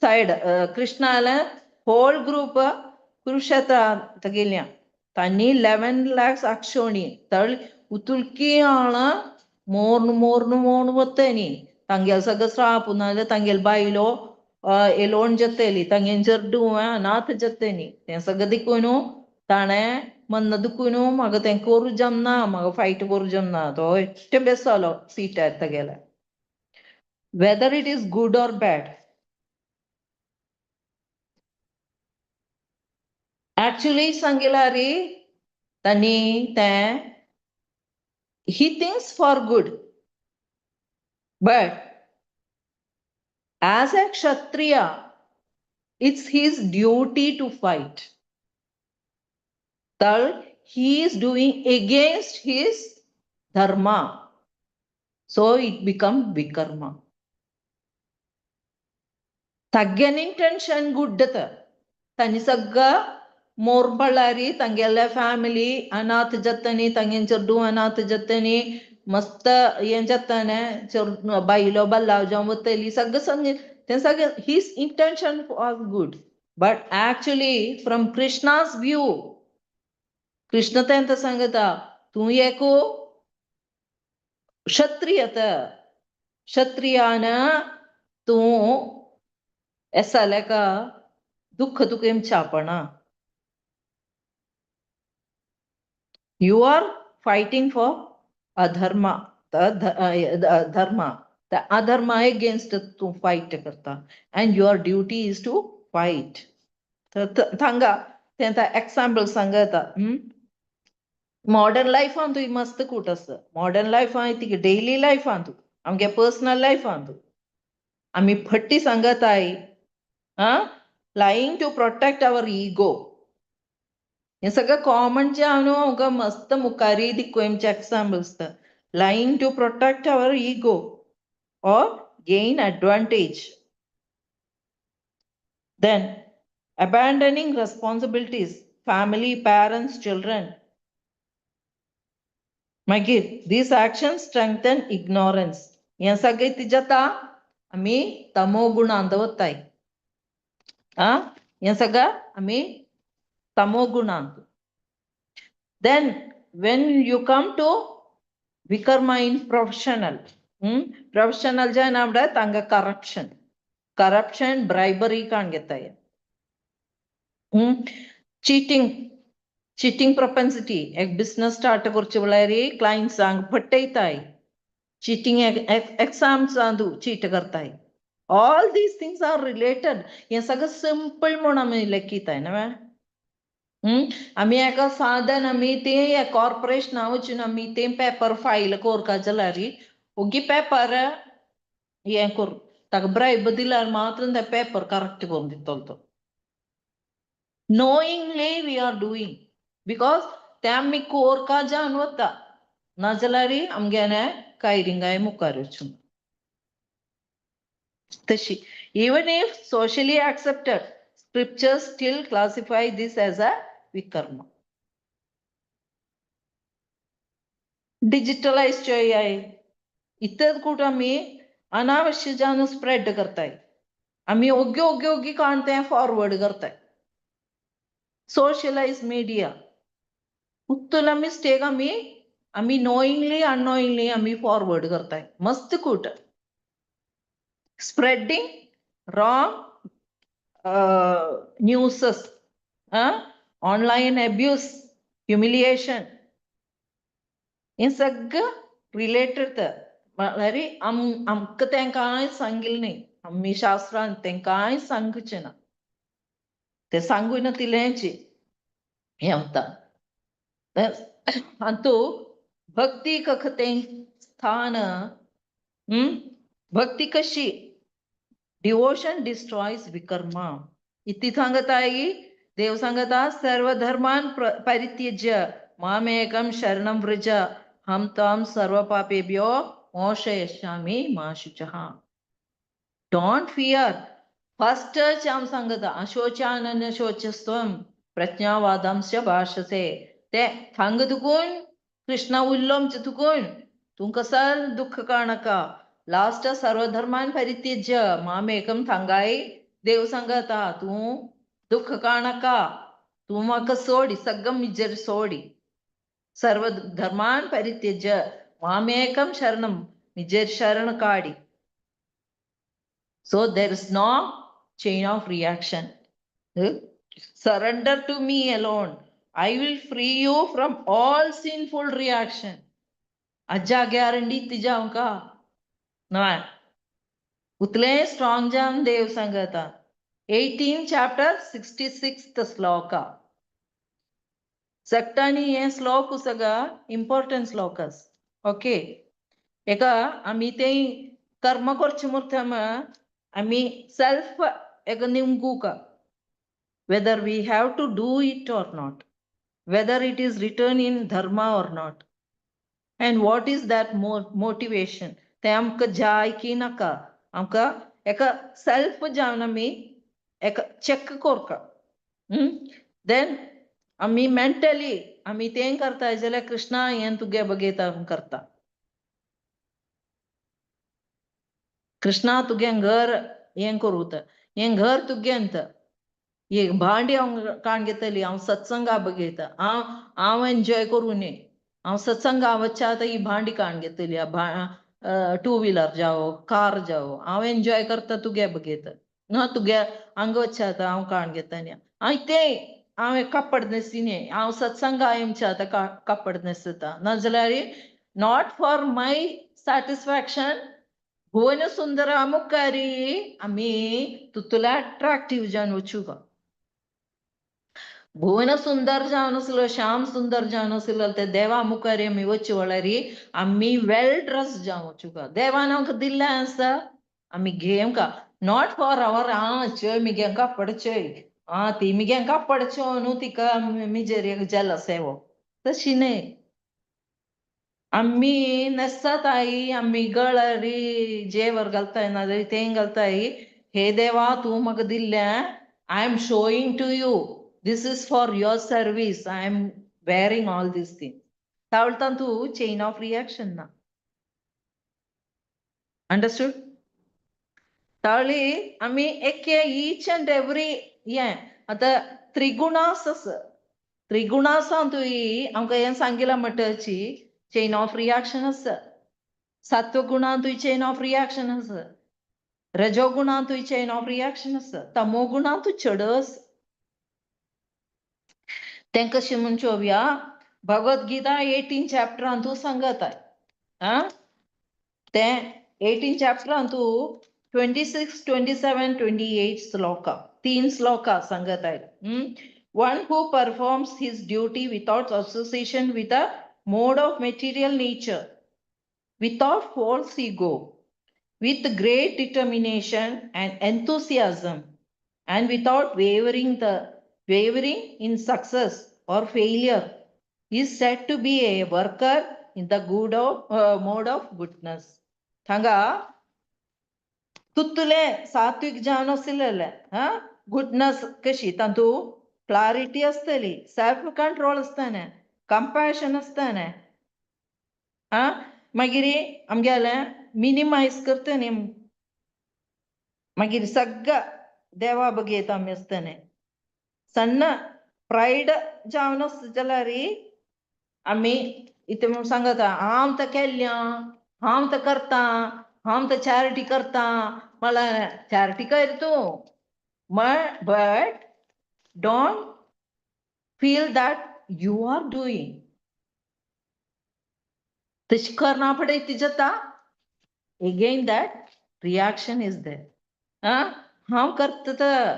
सायड कृष्णाले होल ग्रूप कुरुक्षेत्र तगेल्या. तांणी 11 lakhs अक्षोणी तळ उतुलकी आळ मोर्न मोर्न मोर्न वतनी. तांगेले सगळें श्राप नाजाल्यार तांगेले बायलो एलोण जातली, तांगेले चेडवां अनाथ जातली. तें सगळें देखून ताणें मन्न दुखून म्हाका तें करूं जमना, म्हाका फायट करूं जमना. तो एकटें बेसलो सिटार तागेल्या. Whether it is good or bad, actually सांगिल्यार तांणी तें he thinks for good, but as a Kshatriya it's his duty to fight. तर he is doing against his dharma, so it become vikarma. तागेलें intention good तर तांणी सगळं मोरबळारी तांगेले family अनाथ जातनी, तांगेले चेडूं अनाथ जातनी, मस्त हें जाताने बायलो बल्लाव जावन वतली सगळें संग तें सगळें his intention was good. But actually from Krishna's view, Krishna तेंकां सांगता तूं एक क्षत्रिय, क्षत्रियान तूं एसालेका दुःख तुका छापना. You are fighting for adharma, dharma. The adharma against तूं फायट करता and your duty is to fight. थांगा तें एक्साम्पल सांगता. मॉडर्न लायफान तूं मस्त कूट आसा. मॉडर्न लायफान ती डेली लायफान तूं आमगे पर्सनल लायफान तूं आमी फट्टी सांगताय, lying to protect our ego. हें सगळें कॉमन जें आहा न्हू आमकां मस्त मुखारी दिक्कू आमचे examples. Lying to protect our ego or gain advantage. Then abandoning responsibilities, family, parents, children. मागीर these actions strengthen ignorance. हें सगळें कितें जाता आमी तमो गुणांत वताय. हें सगळें आमी तमो गुणांत. Then when you come to vikarma in professional, professional जायना म्हळ्यार तांकां करप्शन, करप्शन ब्रायबरी काण घेताय, चिटींग, चिटींग प्रपेन्सिटी. एक बिजनस स्टार्ट करचे म्हळ्यार क्लायंट्सांक फटयताय, चिटींग एक्साम्स चीट करताय. All these things are related. हें सगळें सिंपल म्हूण आमी लेखिताय न्हय. आमी एका साधन आमी ते कॉर्पोरेशना वचून आमी ते पेपर फायल कोरका जाल्यार ओगी पेपर हें कोर ताका ब्रायब दिल्यार मात्र ते पेपर करेक्ट करून दितलो तो. Knowingly we are doing because ते आमी कोरका जावन वता, नाजाल्यार आमगेले कायरिंगाय मुखार वचून तशी. Even if socially accepted, scriptures still classify this as a vikarma. Digitalize आहे इतर कुठं आम्ही अनावश्य जावन स्प्रेड करताय, आमी ओग्गी ओग्गी ओग्गी काण तें फॉरवर्ड करताय. सोशलायज मिडिया उत्तुला मिस्टेक आमी आमी नोईंगली अननोईंगली आमी फॉरवर्ड करताय मस्त कूट. Spreading wrong newses, online abuse, humiliation, हें सगळें रिलेटेड. तर म्हळ्यार आमकां तें कांय सांगिल्लें न्ही, आमी शास्त्रान तें कांय सांगचें ना, तें सांगूय ना तिलेंच हें वता. अंतू भक्ती कख तें स्थान. भक्ती कशी? डिवोशन डिस्ट्रॉयज विकर्मा. इति सांगत आहे देव सांगता सर्व धर्मान परित्यज्य मामेकं शरणं व्रज हम त्वां सर्व पापेभ्यो मोक्षयिष्यामि मा शुचः. Don't fear. First हांव सांगता अशोचानन शोचस्त्वं प्रज्ञावादांश भाषसे. ते थांग तुकून कृष्णा उल्लो तुकून तूं कसाल दुःख काणका. लास्ट सर्वधर्मान परित्यज्य मामेकं थांगाय देव सांगता तूं दुःख काणका, तूं म्हाका सोडी सगळं मिजेर सोडी. सर्व धर्मान परित्यज्य मामेकं शरणं मिजेर शरण काडी. So there is no chain of reaction. Surrender to me alone. I will free you from all sinful reaction. अज्जा गॅरंटी तिजा का न्हय उतले स्ट्रॉंग जावन देव सांगता. 18 chapter 66th shloka. सगटांनी हे श्लोक सगळं इम्पॉर्टंट श्लोकस. ओके, एका आमी ते कर्म करचे मुर्तम आमी सेल्फ एक निमगूका whether we have to do it or not, whether it is written in dharma or not, and what is that motivation. ते आमकां जाय की नाका आमकां एका सेल्फ जावन आमी एका चॅक करता. देन आमी मेंटली आमी तें करता जाल्यार कृष्णा हें तुगे बगयता करता. कृष्णा तुगे घर हें करूं हें घर तुगेंत एक भांडी हांव काण घेतली हांव सत्संगा बगयता हांव हांव एन्जॉय करूं न्ही हांव सत्संगा वच्चा आतां ही भांडी काण घेतली टू व्हिलर जावो कार जावो हांव एन्जॉय करता तुगे बगयता ना तुगे हांगा वच्चा आतां हांव काण घेता न्ही हांव तें हांव कपड न्हेसी न्ही हांव सत्संगा येमच्या आतां कपड न्हेसता नाजाल्यार not for my satisfaction. Bhuvan सुंदर अमुकारी आमी तुतुला अट्रॅक्टीव जावन वचूं. भुवन सुंदर जावन आसलो श्याम सुंदर जावन आसलो ते देवा मुखार आमी वचचे वळारी आमी वेल ड्रेस जावन वचूं. देवान आमकां दिल्लें आसा आमी घेवंका not for our आं चोय मिगे कापड चोय आं ती मिगे कापड चो न्हू तिका मिजेर एक जेलस येवो तशी न्हय. आमी न्हेसतात आई आमी गळारी जेवर घालताय नाजाल्यार तें घालताय हे देवा तूं म्हाका दिल्लें I am showing to you this is for your service I am wearing all these things. तावळटान तूं चेन ऑफ रिएक्शन ना. अंडरस्टूड? तावळी आमी एके ईच अँड एवरी हें आतां त्रिगुणास आसा. त्रिगुणासांतूय आमकां हें सांगिलां म्हणटची चेन ऑफ रिएक्शन आसा. सत्वगुणांतूय चेन ऑफ रिएक्शन आसा, रजोगुणांतूय चेन ऑफ रिएक्शन आसा, तमोगुणांतूय चड आसा. तें कशें म्हूण चोवया, भगवद्गीता 18 चॅप्टरांतू सांगत आं, तें 18 चॅप्टरांतू 26, 27, 28 श्लोका, 3 श्लोका सांगत आहेत. One who performs his duty without association with a mode of material nature, without false ego, with great determination and enthusiasm, and without wavering in success or failure, is said to be a worker in the good of mode of goodness. थांगा तुतले सात्विक जावन आशिल्ले हा, गुडनस कशी तांतू clarity आसतली, self control आसताने, compassion आसताने, आ मागीर आमगेलें मिनिमायज करता न्ही, मागीर सगळ्या देवा बगेत आमी आसतने. सण्ण प्रायड जावन आसता जाल्यार आमी इतें म्हूण सांगता, हांव तर केल्ल्या, हांव तर करता, हांव तर चॅरिटी करता, म्हळ्यार चॅरिटी कर तूं, but don't feel that you are doing. तशें करना फुडें ती जाता, again that reaction is there. आं, हांव करता तर,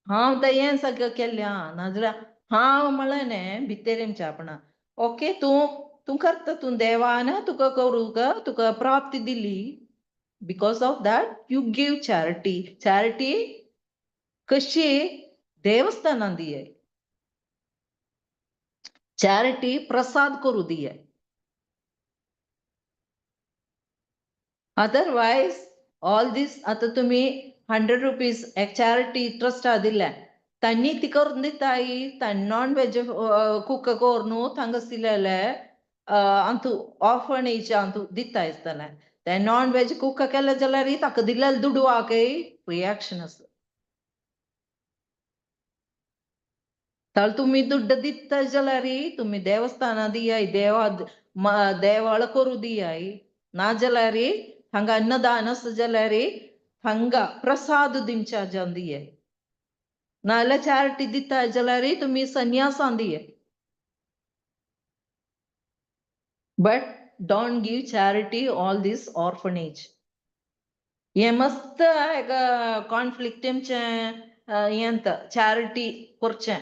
हांव तर हें सगळें केल्लें आहा, नाजाल्यार हांव म्हळें न्ही भितर आमच्या आपणा, ओके तूं तूं करता, तूं देवान तुका करूंक तुका प्राप्ती दिली, because of that you give charity. Charity कशी देवस्थानान दिये, चॅरिटी प्रसाद करू दिये. अदरवायज ऑल दीस आतां तुमी 100 रुपीज एक चॅरिटी ट्रस्टा दिल्या, तांणी ती करून दिताय, तांणी नॉन वेज कूक करून थांगा आशिल्ले अंतू ऑर्फनेज अंतू दिता आसतलें. ते नॉन वेज कूक केलें जाल्यार ताका दिल्ले दुडवाकय रिएक्शन आसा. तर तुमी दुड्ड दिता जाल्यार तुमी देवस्थानां दियाय, देवा देवळ करूं दियाय, नाजाल्यार हांगा अन्नदान आसा जाल्यार हांगा प्रसाद दिवच्या जावन दियाय, नाजाल्यार चॅरिटी दिता जाल्यार तुमी संन्यासान दियाय. But don't give charity all this orphanage. हें मस्त एक कॉन्फ्लिक्ट आमचें हें चॅरिटी करचें,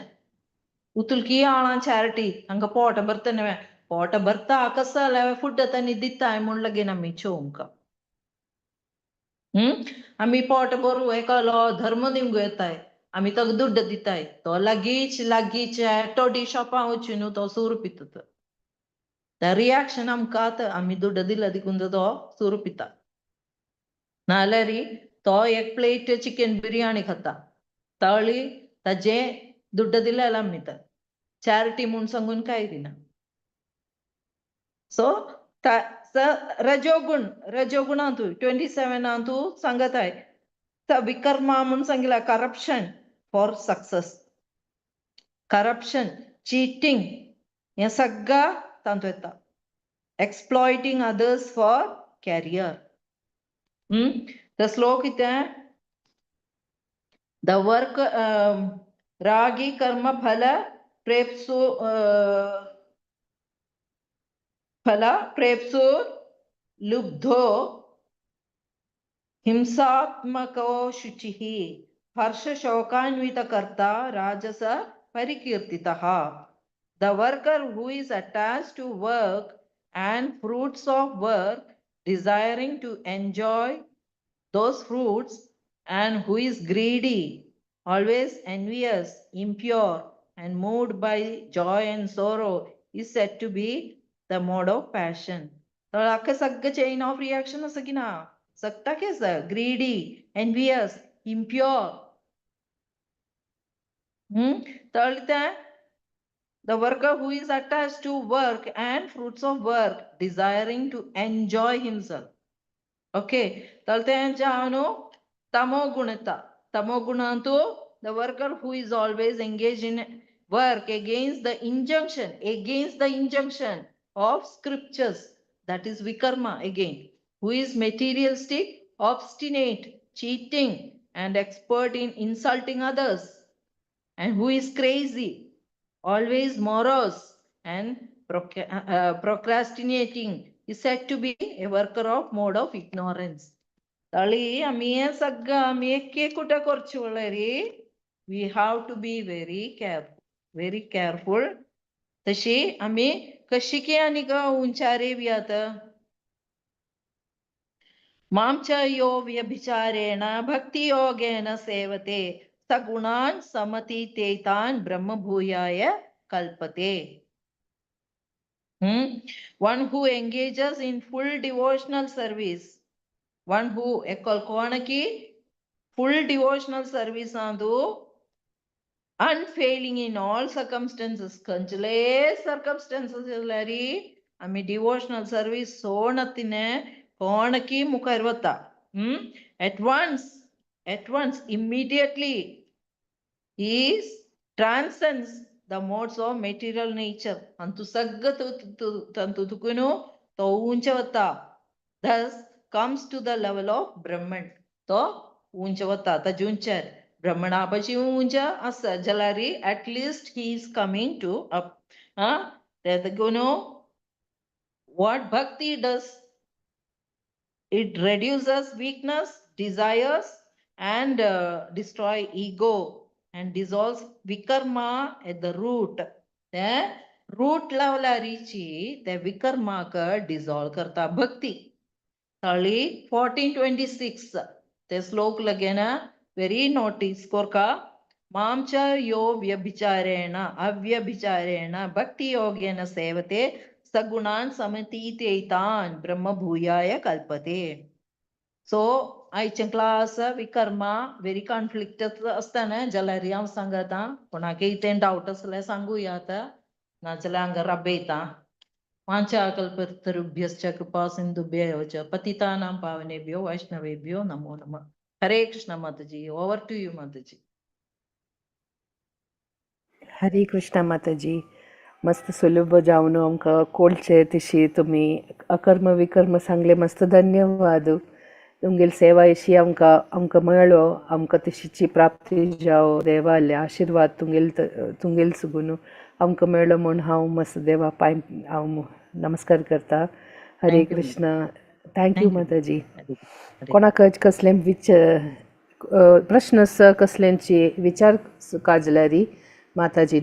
उतुलकी आळां चॅरिटी हांगा पोट भरता न्हय, पोट भरता कसो जाल्यार फूड तांणी दिताय म्हूण लगीन आमी चोवंक. आमी पोट भरू एकलो धर्म दिवंक येताय, आमी ताका दुड्ड दिताय, तो लागींच लागींच टोडी शॉपां वचून न्हू तो सूर पिता. रिएक्शन आमकां आतां आमी दुड्ड दिला देखून तो सूर पिता, नाजाल्यार तो एक प्लेट चिकन बिरयानी खाता, तळी ताजे दुड्ड दिल्यार आमी तर चॅरिटी म्हूण सांगून कांय दिना. सो रजोगुण, रजोगुणांतू 27 सांगत आहे विकर्मा म्हूण सांगिला, corruption for success, corruption, cheating हें सगळं तातूंत येता, एक्सप्लॉयटींग अदर्स फॉर कॅरियर. The श्लोक कितें, the work रागी कर्म फल प्रेप्सु फल प्रेप्सु लुब्धो हिंसात्मको शुचिः हर्ष शोकान्वित कर्ता राजस परिकीर्तितः. The worker who is attached to work and fruits of work, desiring to enjoy those fruits, and who is greedy, always envious, impure, and moved by joy and sorrow, is said to be the mode of passion. तर अख्खा सगळं chain of reaction असं की ना, सगळं केस greedy, envious, impure. तर ते the worker who is attached to work and fruits of work, desiring to enjoy himself. Okay, तर त्यांच्या तमोगुणता, तमोगुणांतू the worker who is always engaged in work against the injunction of scriptures, that is vikarma again, who is materialistic, obstinate, cheating, and expert in insulting others, and who is crazy, always morose, and procrastinating, is said to be a worker of mode of ignorance. ತಳಿ ಆಮಿ ಸಗ್ಗ ಆಮಿ ಎಕ್ಕೆ ಕುಟ ಕೊರ್ಚು ಒಳರಿ, we have to be very careful, very careful. तशी आमी कशिके आनीक उंचारे बी आतां. मां च यो व्यभिचारेण भक्तियोगेन सेवते सगुणान् समतीतेतान् ब्रह्मभूयाय कल्पते. One who engages in full devotional service, one who ekal konaki full devotional service andu unfailing in all circumstances, ಕಂಚಲೇ circumstances ಇಲ್ಲರಿ ಆಮಿ devotional service ಸೋಣತಿನೆ ಕೋಣಕಿ ಮುಖ ಇರುವತ್ತ. At once immediately he transcends the modes of material nature. ಅಂತು ಸಗ್ಗ ತಂತು ತುಕುನು ತೌಂಚವತ್ತ, thus comes to the level of Brahman. तो उंच वता ताजे ब्रह्मणा पशी उंच आसा जाल्यार at least he is coming to up. तेतून what bhakti does, it reduces weakness, desires, and destroy ego and dissolves vikarma at the root. ते root लेवलारीची ते विकर्माक dissolve करता भक्ती. थळी 1426 ते श्लोक लगेन वेरी नोटीस कोरका. मां च यो व्यभिचारेण अव्यभिचारेण भक्ति योगेन सेवते सगुणान् समतीतेतान् ब्रह्मभूयाय कल्पते. सो आयचें क्लास विकर्मा वेरी कॉन्फ्लिक्ट आसतना जाल्यार हांव सांगता, कोणाकय तें डावट आसल्यार सांगूया आतां, नाजाल्यार हांगा राबयता. वाञ्छाकल्पतरुभ्यश्च कृपा सिन्धुभ्य एव च पतितानां पावनेभ्यो वैष्णवेभ्यो नमो नमः. हरे कृष्ण माताजी, over to you Mataji. Hare Krishna Mataji. मस्त सुलभ जावन आमकां कोळचे तशी तुमी अकर्म विकर्म सांगले, मस्त धन्यवाद. तुमगेली सेवा अशी आमकां आमकां मेळ्ळो, आमकां तशीची प्राप्ती जावो, देवाले आशिर्वाद तुमगेले तुमगेले सुगून आमकां मेळ्ळो म्हूण हांव मस्त देवा पांय हांव नमस्कार करता. हरे thank you. Krishna. Thank you thank you. Mataji. Hare. कोणाक कसले which प्रश्न आसा, कसल्यांची विचार काजल्यारी माताजी.